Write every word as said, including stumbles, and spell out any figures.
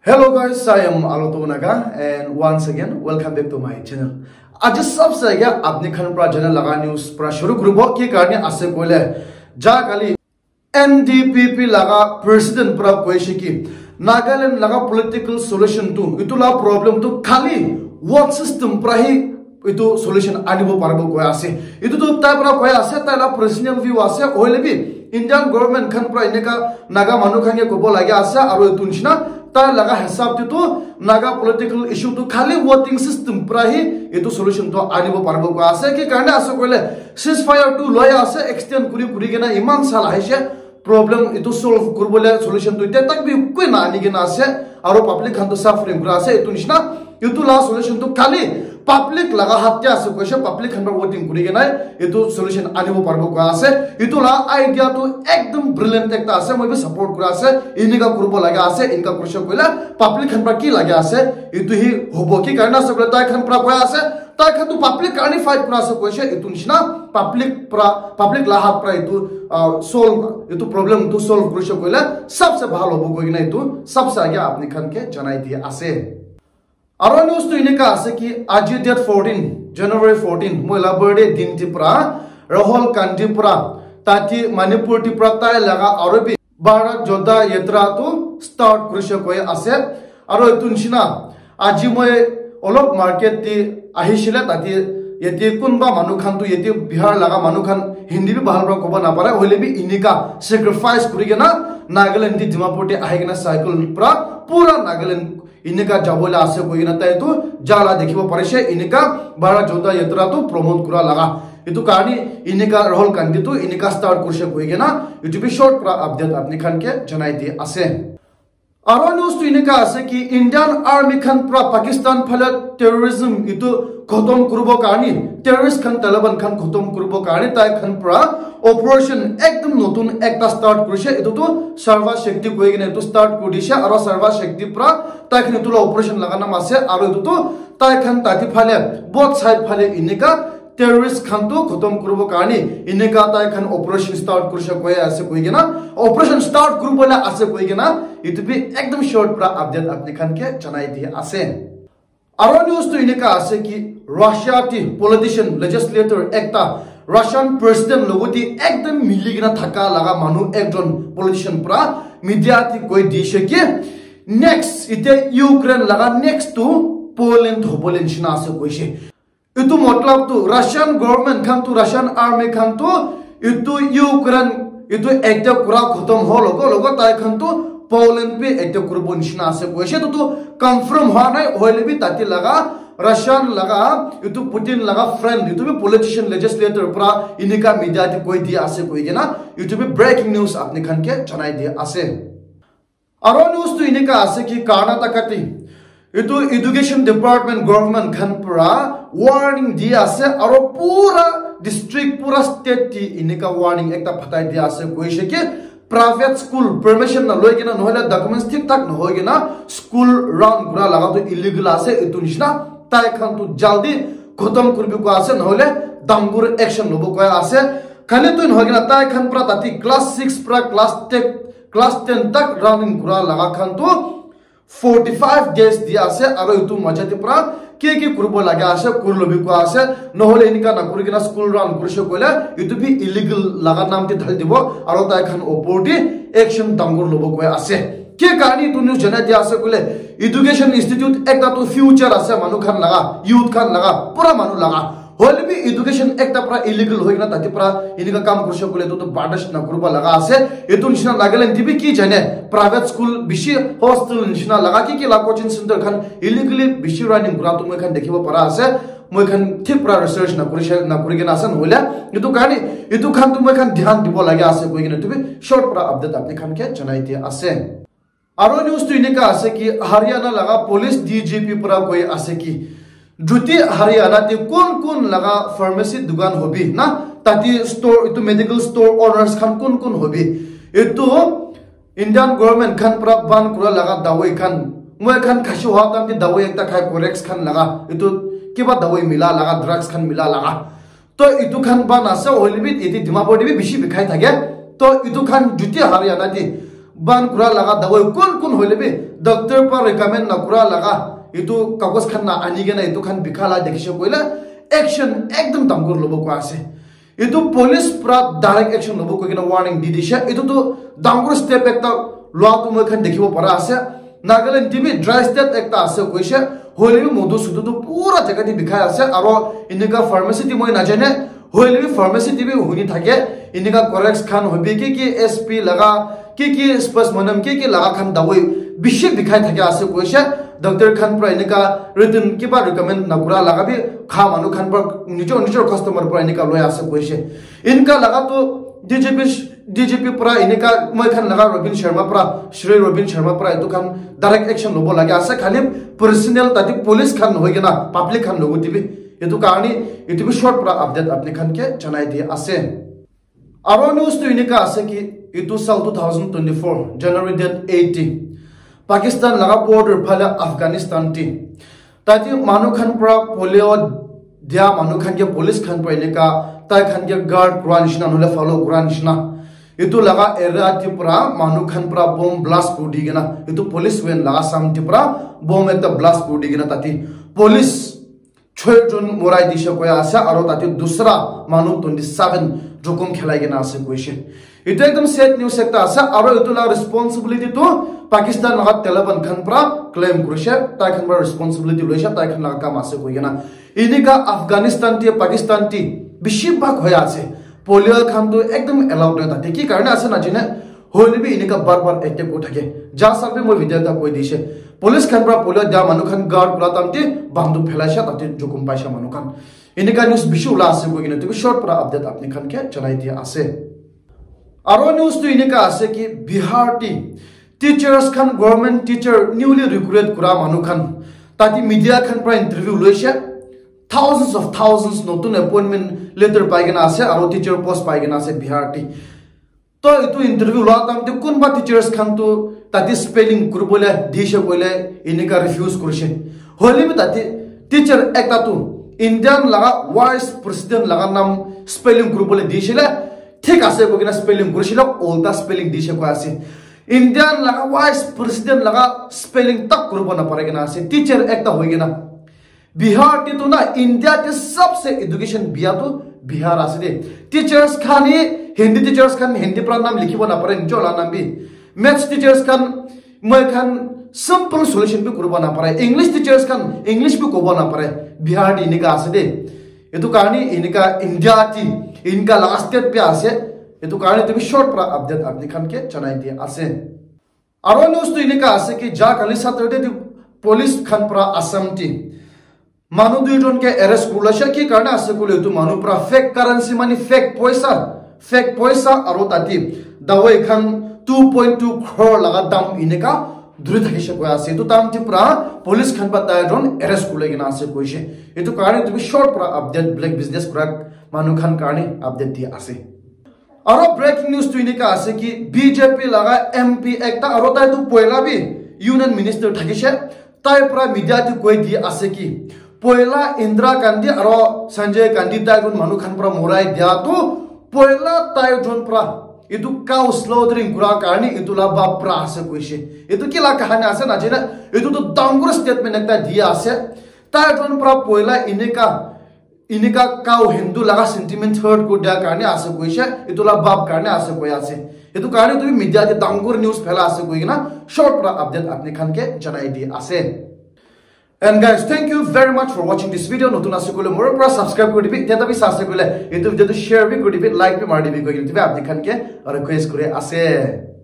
Hello guys, I am Aloto Naga and once again welcome back to my channel. Aji sabse age apni khan pra jana laga news pra shuru kuribo ki karne ase koile ja kali N D P P laga president pra koise ki Nagaland laga political solution tu itu la problem tu khali vote system pra hi itu solution anibo paribo koi ase. Itu tu tai pra koi ase, tai la personal view ase, hoile bi Indian government khan pra eneka Naga manu khan ke kobo lage ase, aru itu nishina tai laga hisab te tu Naga political issue tu khali voting system pra hi itu solution tu anibo paribo koi ase. Ki karne ase koile ceasefire tu loi ase, extend kuri kuri kena iman sal ahishe, problem itu solve kuribole solution tu ite tak bi koi na ani kena ase, aru public khan tu suffering kura ase. Itu nishina itu la solution tu khali public laga hat te ase koise, public khan pra voting kuri kena itu solution anibo paribo koi ase. Itu la idea tu ekdom brilliant ekta ase, moi bi support kura ase. Inika kuribo laga ase, inika kurise koile public khan pra ki lage ase, itu hi hobo. Ki karne ase koile tai khan pra koi ase, tai khan tu public karne fight kura ase koise, itu nishina public pra, public la hat pra itu uh, solve, itu problem tu solve kurise koile sabse bhal hobo koi kena itu sabse age apni khan ke janai dia ase. Aro news tu eneka ase ki aji date fourteen, January fourteen, moi la birthday din ti pra Rahul Gandhi pra tati Manipur ti pra tai laga aro bi Bharat Joda Yatra tu start kurise koi ase. Aro itu nishina aji moi olop market ti ahishile, tati yate kunba manu khan tu yate Bihar laga manu khan Hindi bi bhal pra koba napare, hoile bi inika sacrifice kuri kena Nagaland ti Dimapur ti ahi kena cycle pra pura Nagaland inika jabole ase koi kena tai tu jala dikhibo parise. Inika Bharat Joda Yatra tu promote kura laga itu karne inika Rahul Gandhi tu inika start kurise koi kena itu bi short pra update apni khan ke janai di ase. Aro news tu eneka ase ki Indian Army khan pra Pakistan phale terrorism itu khotom kuribo karne, terrorist khan, Taliban khan khotom kuribo karne tai khan pra operation ekdom notun ekta start kurise. Itu tu Sarva Shakti koi kena itu start kuri dise, aro Sarva Shakti pra tai khan itu la operation laga nam ase, aro itu tu tai khan tati phale both side phale eneka terrorist khan tu khotom kuribo karne eneka tai khan operation start kurise koi ase koi kena, operation start kuribole ase koi kena itu bi ekdom short pra update apni khan ke janai di ase. Aro news tu eneka ase ki Russia ti politician, legislator ekta Russian president logot ti ekdom mili kena thaka laga manu ekjon politician pra media ti koi dise ki next ite Ukraine laga next tu Poland hobole nishina ase koise. Itu matlab tu Russian government khan tu, Russian army khan tu itu Ukraine itu attack kura khotom ho logo logo tai khan tu Poland bi attack kuribo nishina ase koise. Itu tu confirm hua nai, hoile bi tati laga Russian laga itu Putin laga friend itu bi politician, legislator pra inika media ti koi dia ase koi kena itu bi breaking news apni khan ke janai dia ase. Aro news tu eneka ase ki Karnataka ti itu education department government khan pra warning di ase, aro pura district, pura state ti eneka warning ekta phatai di ase koise ki private school permission na loi kena, nohole documents thik thak nohoi kena school run kura laga tu illegal ase. Itu nishina tai khan tu jaldi khotom kuribi koi ase, nohole dangor action lobo koi ase. Khali tu nohoi kena tai khan pra tati class six pra class ten, class ten tak running kura laga khan tu forty five days di ase, aro itu maja te pra ki ki kuribo laga ase kuri lobi koi ase, nohole enika na kuri kena school run kurise koile itu bi illegal laga nam te dhali dibo, aro tai khan opor te action dangor lobo koi ase. Ki karne itu news janai dia ase koile education institute ekta tu future ase manu khan laga, youth khan laga, pura manu laga. Hoile bi education ekta pra illegal hoi kena tati pra enika kam kurise koile itu tu bardash na kuribo laga ase. Itu nishina Nagaland ti bi ki jane private school bishi hostel nishina laga ki ki la coaching center khan illegally bishi running kura tu moi khan dikhibo para ase. Moi khan thik pra research na kurise, na kuri kena ase, nohole itu karne itu khan tu moi khan dhyan dibo laga ase koi kena itu bi short pra update apni khan ke janai dia ase. Aro news tu enika ase ki Haryana laga police D G P pra koi ase ki juti Haryana te kun kun laga pharmacy dukan hobi na, tati store, itu medical store owners khan kun kun hobi, itu Indian government khan pra ban kura laga dawai khan, moi khan khashi hoa time te dawai ekta khai, Corex khan laga, itu kiba dawai mila laga, drugs khan mila laga. To itu khan ban ase, hoile bi iti Dimapur te bi bishi bikhai thake. To itu khan juti Haryana te ban kura laga dawai kun kun hoile bi Doctor para recommend na kura laga itu kagos khan na ani kena itu khan bikha la dekhishe koile action ekdom dangor lobo koi ase. Itu police pra direct action lobo koi kena warning di dishe. Itu tu dangor step ekta lua tu moi khan dikhibo para ase. Nagaland T V dry state ekta ase koishe. Hoile bi modu sudu tu pura jaga te bikhai ase. Aro inika pharmacy te moi najane. Hoile bi pharmacy te bi huni thake. Inika correct khan hobi ki ki S P laga, ki ki spokesman ki ki laga khan dawai bishi bikhai thake ase koishe. Doctor khan pra enika written kiba recommend nakura laga bi kha manu khan pra nijor nijor customer pra enika loi ase koishe. Inka laga tu D G P, D G P pra enika moi khan laga Robin Sharma pra, Shri Robin Sharma pra etu khan direct action lobo lage ase. Khali personal tati police khan hoi kena public khan logo tibi. Etu karni etu bi short pra update apni khan ke janai di ase. Aro news tu enika ase ki, itu sal two thousand twenty-four, January date eighteen, Pakistan laga border phale Afghanistan te. Tati manu khan pra polio dia manu khan ke police khan pra enika, tai khan ke guard kura nishina, nole follow kura nishina. Itu laga area te pra manu khan pra bomb blast kuri di kena, itu police van laga sam te pra bomb ekta blast kuri di kena tati police choi jon morai dishe koi ase, aro tate dusra manu twenty seven jokhom khelai kena ase koishe. Etu ekdom sad news ekta ase, aro etu la responsibility tu Pakistan laga Taliban khan pra claim kurishe, tai khan pra responsibility loishe, tai khan laga kam ase koi kena. Enika Afghanistan te, Pakistan te bishi bhag hoi ase. Polio khan tu ekdom allowed nai tate. Ki karne ase na jane, hoile bi enika bar bar attack kuri thake. Ja sal bi moi video ekta koi dishe. Police khan pra polio dia manu khan guard kura time te banduk phelaisha tate jokhom paisha manu khan. Enika news bishi ula ase koi kena, tu short pra update apni khan ke janai dia ase. Aro news tu enika ase ki Bihar te teachers khan, government teacher newly recruit kura manu khan tate media khan pra interview loishe. Thousands of thousands notun appointment letter pai kena ase, aro teacher post pai kena ase Bihar te. To etu interview lua time te kunba teachers khan tu tate spelling kuribole dishe koile enika refuse kurishe. Hoile bi tate teacher ekta tu Indian laga vice president laga nam spelling kuribole dishe le, thik ase koi kena spelling kurishe le, ulta spelling dishe koi ase. Indian laga vice president laga spelling tak kuribo napare kena ase, teacher ekta hoi kena. Bihar te tu na India te sabse education bia tu Bihar ase de. Teachers khan hi, Hindi teachers khan Hindi pra nam likhibo napare, nijor la nam bi. Maths teachers khan, moi khan simple solution bi kuribo napare. English teachers khan English bi kobo napare. Bihar te enika ase de. Etu karne enika India te, enika laga state bi ase. Etu karne tu bi short pra update apni khan ke janai dia ase. Aro news tu enika ase ki ja kali Saturday te police khan pra Assam te manu dui jon ke arrest kurila she, ki karne ase koile etu manu pra fake currency, mane fake poisa, fake poisa aro tate dawai khan two point two crore laga dam enika dhuri thakishe koi ase. Etu time te pra police khan pra tai jon arrest kurila kena ase koishe. Etu karne etu bi short pra update, black business kura manu khan karne update di ase. Aro breaking news tu enika ase ki B J P laga M P ekta aro tai tu poila bi union minister thakishe, tai pra media te koi di ase ki poila Indira Gandhi aro Sanjay Gandhi tai jon manu khan pra morai dia tu poila tai jon pra etu cow slaughtering kura karne etu la bab pra ase koishe. Etu ki la kahani ase na jane, etu tu dangor statement ekta di ase. Tai jon pra poila enika Enika cow Hindu laga sentiment hurt kuri dia karne ase koishe, etu la bab karne ase koi ase. Etu karne tu media te dangor news phela ase koi kena short pra update apni khan ke janai di ase. And guys, thank you very much for watching this video. Notun ase koile mor pra subscribe kuri dibi, teta bi sa ase koile etu video tu share bi kuri dibi, like bi mari dibi koi kena apni khan ke request kuri ase.